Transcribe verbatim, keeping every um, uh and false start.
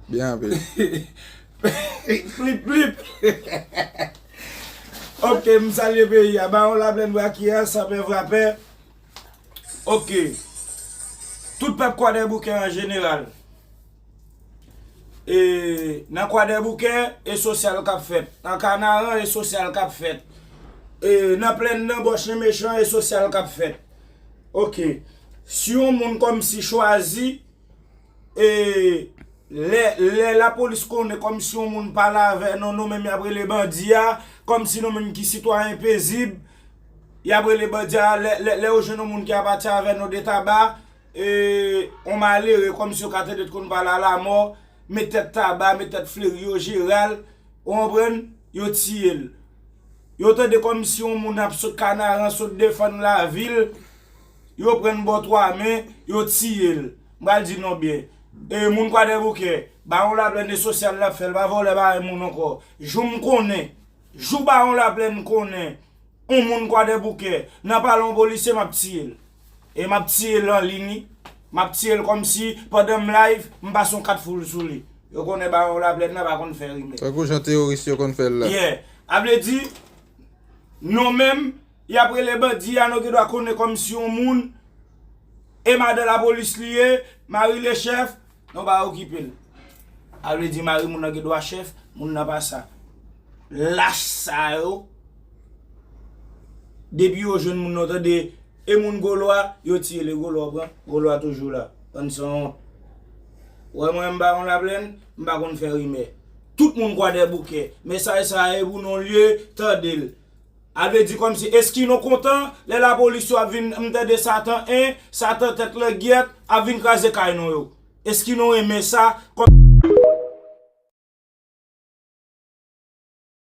Byen anpil. Plip, plip. Ok, m salye peyi a. Bawon Laplèn Brakiya, Sapè Vrapè. Ok. Tout pèp Kwadèboukè an jeneral. E, nan Kwadèboukè, e sosyal k ap fèt. Nan Kanaran, e sosyal k ap fèt. E, nan plèn nan, bòch mechan, e sosyal k ap fèt. Ok. Si yon moun kòmsi chwazi, e, lè, lè lapolis konnen kòmsi yon moun pale avè nou, nou menm y ap rele bandi a, kòmsi nou menm ki sitwayen pezib, y ap rele bandi a, lè, lè, lè yo jwenn yon moun ki ap pati avè nou de taba, e, yon malere kòmsi yo ka tande t konn pale a lamò, met tèt taba, met tèt fleri yo, jeral, ou konprann, yo tiye l. Yo tande kòmsi yon moun ap sot Kanaran, sot defann lavi l, yo pran l bò twa men, yo tiye l. M pral di non byen. E moun Kwadèboukè, Bawon Laplèn e sosyal l ap fè, l pa vòlè bagay moun ankò. Jou m konnen, jou Bawon Laplèn konnen, yon moun Kwadèboukè, nan pale yon polisye, m ap tiye l. E m ap tiye l an liy, wi. M ap tiye l kòmsi, pandan m live, m pase yon kat foul sou li. Yo konnen Bawon Laplèn nan pa konn fè rimè. Tankou jan teworis yo konn fè l la. Yeah. A vle di, nou menm, y ap rele bandi a, nou gen dwa konnen kòmsi yon moun, e madan lapolis li ye, mari le chèf, nou pa okipe l. A vle di mari moun nan gen dwa chèf, moun nan pa sa. Lach sa yo, depi yo jwenn moun nan tande, e moun Golwa, yo tiye l, e Golwa pran, Golwa toujou la. Bann sanwont. Wè mwen m Bawon Laplèn, m pa konn fè rimè. Tout moun Kwadèboukè, mesaj sa a e pou non lye, tande l. A vle di kòmsi, eski nou kontan lè lapolis yo ap vin, m tande Satan en, Satan tèt langyèt, ap vin kraze kay nou yo? Eski nou renmen sa? Kòm